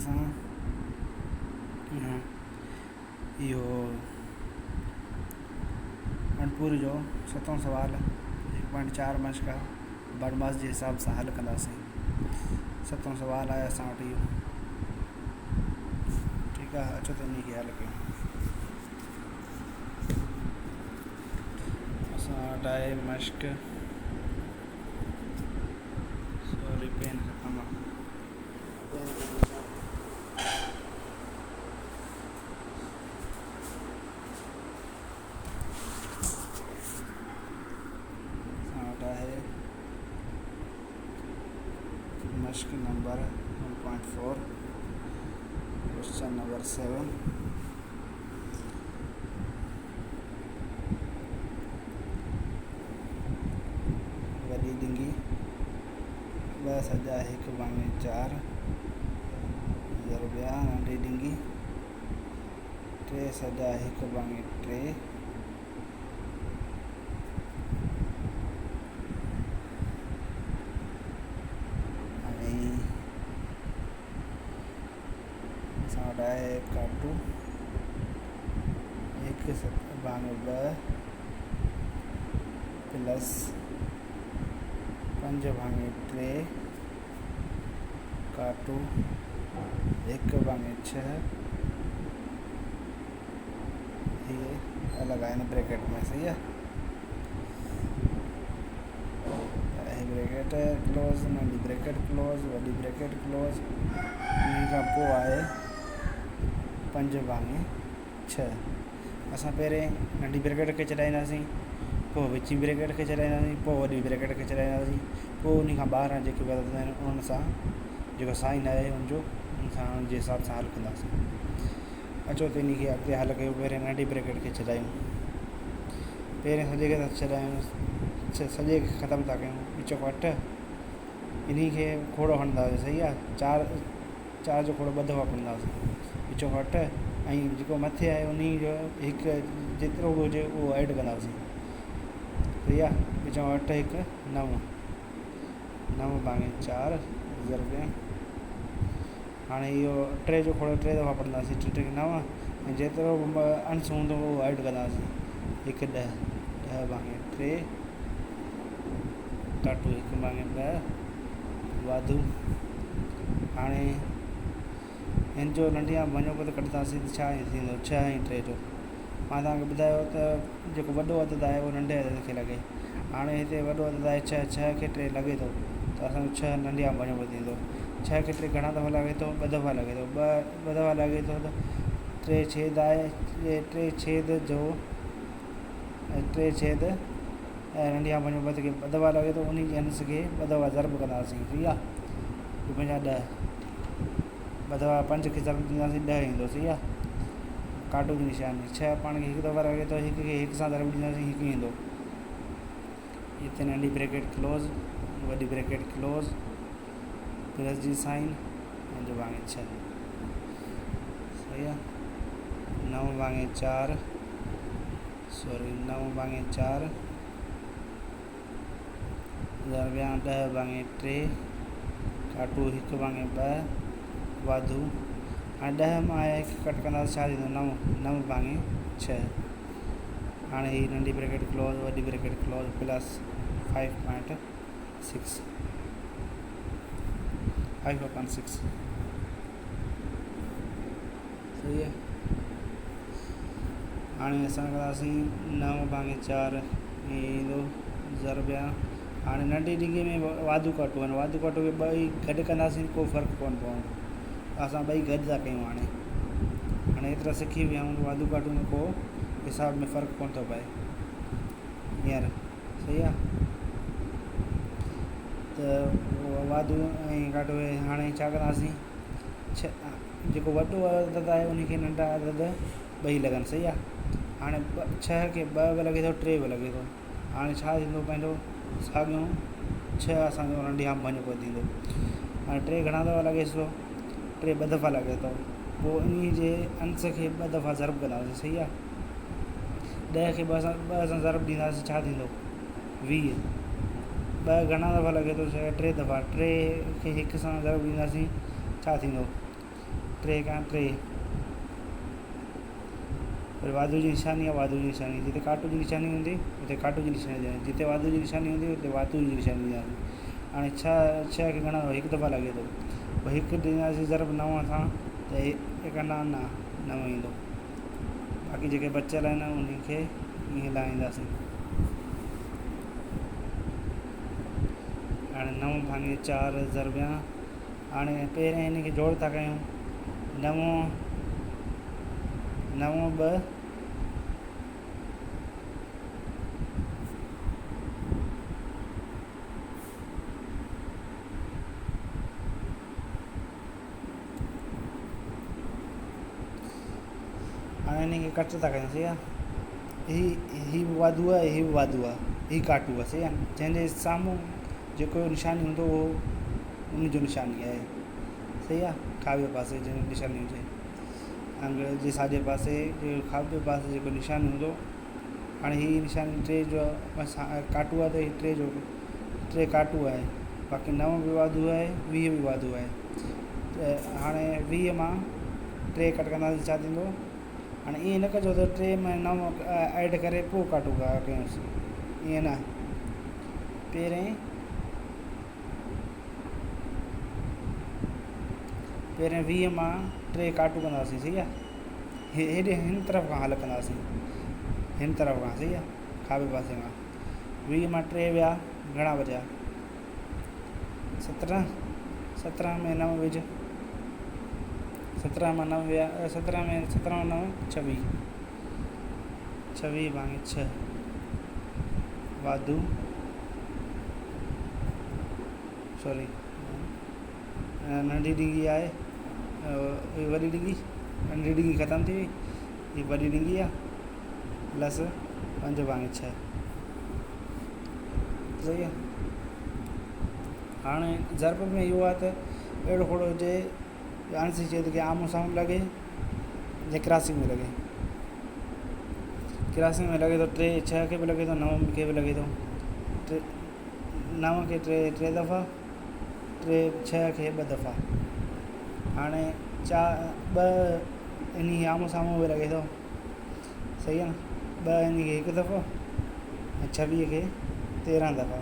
اسان اهو اڻپوري جو ستون سوال هڪ پوائنٽ چار مشق آهي بڊماس جي حساب سان حل ڪنداسين ستون سوال آهي اسان وٽ اهو ٺيڪ آهي اچو ته انهي کي حل ڪيون اسان وٽ آهي مشق سوري پين ختم آهي پين اسان وٽ آهي مشق نمبر 1.4 ڪوشچن نمبر 7. وڏي ڏنگي ٻه سڄا هڪ ڀاڱي چار ضربيا ننڍي ڏنگي ٽي سڄا هڪ ڀاڱي ٽي ۽ اسان وٽ آهي ڪاٽو هڪ ڀاڱي ٻه پلس پنج ڀاڱي ٽي ڪاٽو هڪ ڀاڱي ڇهه. هي الڳ آهن بريڪيٽ ۾ صحيح آهي هي بريڪيٽ ڪلوز ننڍي بريڪيٽ ڪلوز وڏي بريڪيٽ ڪلوز ان کان پوء آهي پنج ڀاڱي ڇهه. اسان پهرين ننڍي بريڪيٽ کي چڏائينداسين پوءِ وچين بريڪيٽ کي چڏائينداسين پوءِ وڏي بريڪيٽ کي چڏائينداسين پوءِ ان کان ٻاهران جيڪي به عدد آهن انهن سان جيڪو سائن آهي ان جو ان سان ان جي حساب سان حل ڪنداسين. اچو ته ان کي اڳتي حل ڪيون. پهرين ننڍي بريڪيٽ کي ڇڏايون، پهرين سڄي کي ٿا ڇڏايون، سڄي کي ختم ٿا ڪيون. وچ کان اٺ انهي کي کوڙو هڻنداسين صحيح آهي. چار چار جو کوڙو ٻه دفعا پڙهنداسين. وچ کان اٺ ۽ جيڪو مٿي آهي انهي جو هڪ جيترو به هجي اهو ايڊ ڪنداسين صحيح آهي. وچ کان اٺ هڪ نو، نو ڀاڱي چار ضرب هاڻي اهو ٽي جو کوڙو ٽي دفعا پڙهنداسين، ٽي ٽي نو ۽ جيترو به انش هوندو اهو ايڊ ڪنداسين. هڪ ڏهه، ڏهه ڀاڱي ٽي ڪاٽو هڪ ڀاڱي ٻه واڌو. هاڻي هن جو ننڍي کان وڃو پوء ته ڪڍنداسين ته ڇا ٿيندو ڇهه ۽ ٽي جو مان توهان کي ٻڌايو ته جيڪو وڏو عدد آهي اهو ننڍي عدد کي لڳي. هاڻي هتي وڏو عدد آهي ڇهه، ڇهه کي ٽي لڳي ٿو ته اسان جو ڇهه ننڍي کان وڃو پوء ٿيندو. ڇهه کي ٽي گهڻا دفعا لڳي ٿو؟ ٻه دفعا لڳي ٿو. ٻه ٻه دفعا لڳي ٿو ته ٽي ڇيد آهي، ٽي ڇيد جو ٽي ڇيد ۽ ننڍي کان وڃو پوء کي ٻه دفعا لڳي ٿو، ان جي انس کي ٻه دفعا ضرب ڪنداسين صحيح آهي. ٻه پنجا ڏهه، ٻه دفعا پنج کي ضرب ڏينداسين ڏهه ايندو صحيح آهي. ڪاٽو جي نشاني ڇهه پاڻ کي هڪ دفعا لڳي ٿو، هڪ کي هڪ سان ضرب ڏينداسين هڪ ايندو. هتي ننڍي بريڪيٽ ڪلوز وڏي بريڪيٽ ڪلوز پلس جي سائن پنج ڀاڱي ڇهه صحيح آهي. نو ڀاڱي چار سوري نو ڀاڱي چار ضربيا ڏهه ڀاڱي ٽي ڪاٽو هڪ ڀاڱي ٻه واڌو. هاڻي ڏهه مان هڪ ڪٽ ڪنداسين ڇا ٿيندو؟ نو، نو ڀاڱي ڇهه. هاڻي هي ننڍي بريڪيٽ ڪلوز وڏي bracket close plus five point six five upon six صحيح آهي. هاڻي اسان ڪنداسين نو ڀاڱي چار ائين ايندو ضرب يا. هاڻي ننڍي ڊگهي ۾ واڌو ڪاٽو آهن، واڌو ڪاٽو کي ٻئي گڏ ڪنداسين ڪو فرق ڪونه پوندو. اسان ٻئي گڏ ٿا ڪيون. هاڻي هاڻي ايترا سکي ويا آهيون واڌو ڪاٽو ۾ ڪو حساب ۾ فرق ڪونه ٿو پئي هينئر صحيح آهي. ته واڌو ۽ ڪاٽو هاڻي ڇا ڪنداسين؟ ڇهه جيڪو وڏو عدد آهي ان کي ننڍا عدد ٻئي لڳن صحيح آهي. هاڻي ٻه ڇهه کي ٻه به لڳي ٿو ٽي به لڳي ٿو. هاڻي ڇا ٿيندو؟ پنهنجو ساڳيو ڇهه اسانجو ننڍي کان پنهنجو پوءِ ٿيندو. هاڻي ٽي گهڻا دفعا لڳيس ٿو؟ ٽي ٻه دفعا لڳي ٿو. پوءِ ان جي انش کي ٻه دفعا ضرب ڪنداسين صحيح آهي. ڏهه کي ٻه سان ٻه سان ضرب ڏينداسين ڇا ٿيندو؟ ويهه. ٻه گهڻا دفعا لڳي ٿو؟ ٽي دفعا. ٽي کي هڪ سان ضرب ڏينداسين ڇا ٿيندو؟ ٽي کان ٽي. وري واڌو جي نشاني آهي واڌو جي نشاني جتي ڪاٽو جي نشاني هوندي اتي ڪاٽو جي نشاني ڏياري جتي واڌو جي نشاني هوندي اتي واڌو جي نشاني ڏياري. هاڻي ڇهه ڇهه کي گهڻا هڪ دفعا لڳي ٿو پوء هڪ ڏينداسين ضرب نو سان ته هڪ نو نو نو ايندو. باقي جيڪي بچيل آهن انهن کي ائين لاهينداسين. هاڻي نو ڀاڱي چار ضربيان هاڻي پهرين هن کي جوڙ ٿا ڪيون نو نو ٻه هاڻي هن کي ڪٽ ٿا ڪيون صحيح آهي هي هي به واڌو آهي هي به واڌو آهي هي ڪاٽو آهي صحيح آهي جنهن جي سامهون جيڪو نشاني هوندو اهو ان جو نشاني آهي صحيح آهي کاٻي پاسي جنهن جو نشاني هجي انگ جي ساڄي پاسي کاٻي پاسي جيڪو نشان هوندو هاڻي هي نشاني ٽي جو ڪاٽو آهي ته هي ٽي جو ٽي ڪاٽو آهي باقي نو به واڌو آهي 20 به واڌو آهي ته هاڻي 20 مان ٽي ڪٽ ڪنداسين ڇا ٿيندو هاڻي ائين نه ڪجو ته ٽي ۾ نو ايڊ ڪري پوء ڪاٽو ڪيونس ائين نه پهرين پهرين 20 مان ٽي ڪاٽو ڪنداسين صحيح آهي هيڏي هن طرف کان حل ڪنداسين هن طرف کان صحيح آهي کاٻي پاسي کان 20 مان ٽي ويا گهڻا بچيا 17 17 ۾ نو وجهه 17 مان نو ويا 17 ۾ 17 مان نو 26 26 ڀاڱي 6 واڌو سوري ننڍي ڊگهي آهي وڏي ڊگهي ننڍي ڊگهي ختم ٿي وئي هي وڏي ڊگهي آهي پلس پنج ڀاڱي ڇهه صحيح آهي. هاڻي ضرب ۾ اهو آهي ته اهڙو کوڙو هجي انس چئي ٿو ڪي آمهون سامهون لڳي يا ڪراسنگ ۾ لڳي. ڪراسنگ ۾ لڳي ٿو ٽي ڇهه کي به لڳي ٿو نو کي به لڳي ٿو ٽي نو کي ٽي ٽي دفعا ٽي ڇهه کي ٻه دفعا. هاڻي چار ٻه انهي آمهون سامهون به لڳي ٿو صحيح آهي نه ٻه انهي کي هڪ دفعو ۽ 26 کي 13 دفعا.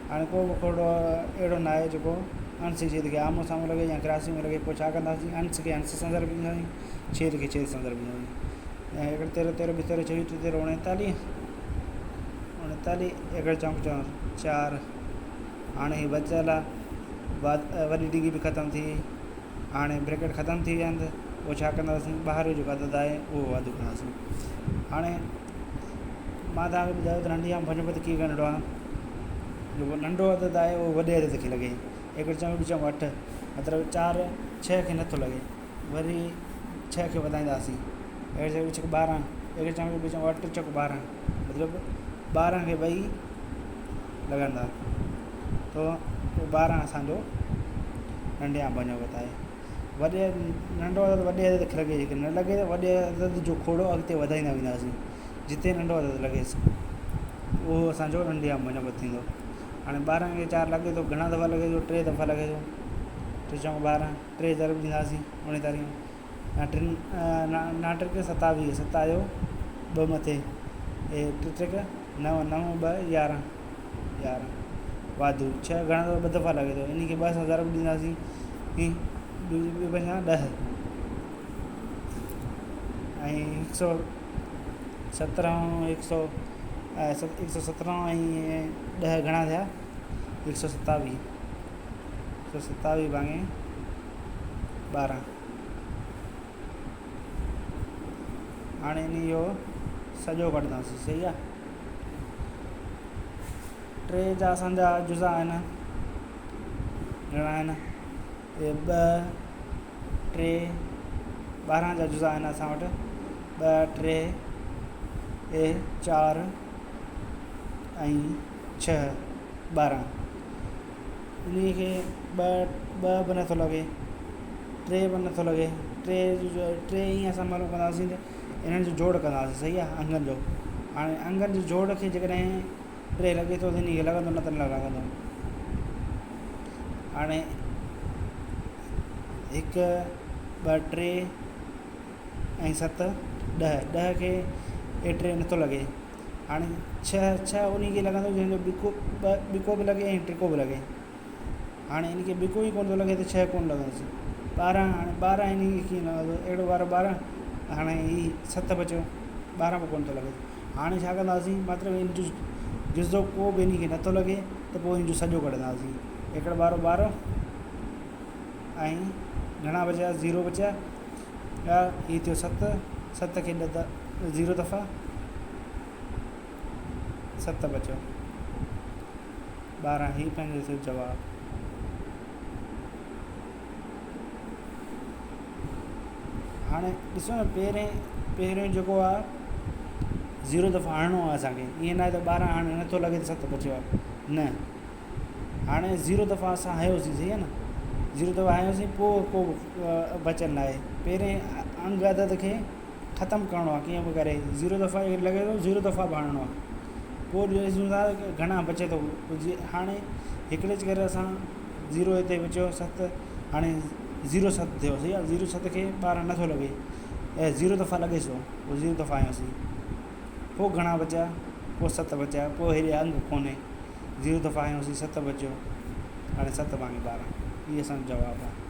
هاڻي ڪو به کوڙو اهڙو نه آهي جيڪو انس جي کي آمهون سامهون لڳي يا ڪراسنگ ۾ لڳي. پوء ڇا ڪنداسين انس کي انس سان ضرب ڏينداسين ڇيد کي ڇيد سان ضرب ڏينداسين ۽ هڪڙي تيرهن تيرهن ٻه تيرهن 26 ٽي تيرهن 39 39 هڪڙي چونڪ چونڪ چار. هاڻي هي بچيل آهي وڏي ڊگهي به ختم ٿي وئي. هاڻي بريڪيٽ ختم ٿي ويا آهن ته پوء ڇا ڪنداسين ٻاهر جو جيڪو عدد آهي اهو واڌو ڪنداسين. هاڻي مان توهان کي ٻڌايو ته ننڍي آم ڀڃ ڀت ڪيئن ڪڍڻو آهي. جيڪو ننڍو عدد آهي اهو وڏي عدد کي لڳي هڪ چونڪ ٻه چونڪ اٺ مطلب چار ڇهه کي نٿو لڳي وري ڇهه کي وڌائينداسين هڪ چونڪ ٻه چونڪ 12 هڪ چونڪ ٻه چونڪ اٺ چونڪ 12 مطلب 12 کي ٻئي لڳندا تو پوء 12 اسانجو ننڍي آم ڀڃ ڀت آهي. وڏي ننڍو عدد وڏي عدد کي لڳي جيڪڏهن نه لڳي ته وڏي عدد جو کوڙو اڳتي وڌائيندا وينداسين جتي ننڍو عدد لڳيس اهو اسانجو ننڍي آم ڀڃ ڀت ٿيندو. هاڻي 12 کي چار لڳي ٿو گهڻا دفعا لڳي ٿو ٽي دفعا لڳي ٿو ٽي چونڪ 12 ٽي ضرب ڏينداسين 39 ٽن نا ٽي 27 ست آيو ٻه مٿي ۽ ٽي ٽي نو نو ٻه 11 11 واڌو ڇهه گهڻا دفعا ٻه دفعا لڳي ٿو ان کي ٻه سان ضرب ڏينداسين ٻه پنجا 10 ۽ هڪ سؤ سترهن هڪ سؤ هڪ سؤ سترهن ۽ 10 گهڻا ٿيا 127 127 ڀاڱي 12. هاڻي ان جو سڄو ڪڍنداسين صحيح آهي. ٽي جا اسان جا جزا آهن گهڻا آهن اهي ٻه ٽي 12 جا جزا آهن اسان وٽ ٻه ٽي ۽ چار ۽ ڇهه 12. انهيء کي ٻه ٻه به نٿو لڳي ٽي به نٿو لڳي ٽي جو ٽي ائين اسان معلوم ڪنداسين ته انهن جو جوڙ ڪنداسين صحيح آهي انگن جو. هاڻي انگن جي جوڙ کي جيڪڏهن ٽي لڳي ٿو ته انهيء کي لڳندو نه ته نه لڳندو. هاڻي هڪ ٻه ٽي ۽ ست ڏهه، ڏهه کي اي ٽي نٿو لڳي. هاڻي ڇهه، ڇهه انهي کي لڳندو جنهن جو ٻڪو ٻه ٻڪو به لڳي ۽ ٽڪو به لڳي. هاڻي ان کي ٻڪو ئي ڪونه ٿو لڳي ته ڇهه ڪونه لڳندس. 12، هاڻي 12 انهي کي ڪيئن لڳندو؟ اهڙو وارو 12، هاڻي هي ست بچيو، 12 به ڪونه ٿو لڳي. هاڻي ڇا ڪنداسين؟ مطلب ان جو جزو ڪو به ان کي نٿو لڳي ته پوء ان جو سڄو ڪڍنداسين. ايڪڙ ٻارو ٻارو ۽ گهڻا بچيا؟ زيرو بچيا. هي ٿيو ست، ست کي ڏهه زيرو دفعا ست بچيو. 12 هي پنهنجو ٿيو جواب. هاڻي ڏسو نه پهرين پهريون جيڪو آ زيرو دفعا هڻڻو آ اسانکي، ائين نه آهي ته 12 هاڻي نٿو لڳي ته ست بچيو آ، نه هاڻي زيرو دفعا اسان هنيوسين صحيح آ نه، زيرو دفعا هنيوسين پوء ڪو بچيل نه آهي. پهرين انگ عدد کي ختم ڪرڻو آ ڪيئن به ڪري، زيرو دفعا لڳي ٿو زيرو دفعا به هڻڻو آ، پوء ڏسون ٿا گهڻا بچي ٿو. هاڻي هڪڙي جي ڪري اسان زيرو هتي بچيو ست، هاڻي زيرو ست ٿيو صحيح آ، زيرو ست کي 12 نٿو لڳي ۽ زيرو دفعا لڳيس ٿو، پوء زيرو دفعا هنيوسين، پوء گهڻا بچيا؟ پوء ست بچيا، پوء هيڏي انگ ڪونهي، زيرو دفعا هنيوسين ست بچيو، هاڻي ست ڀاڱي 12 هي اسان جو جواب آ.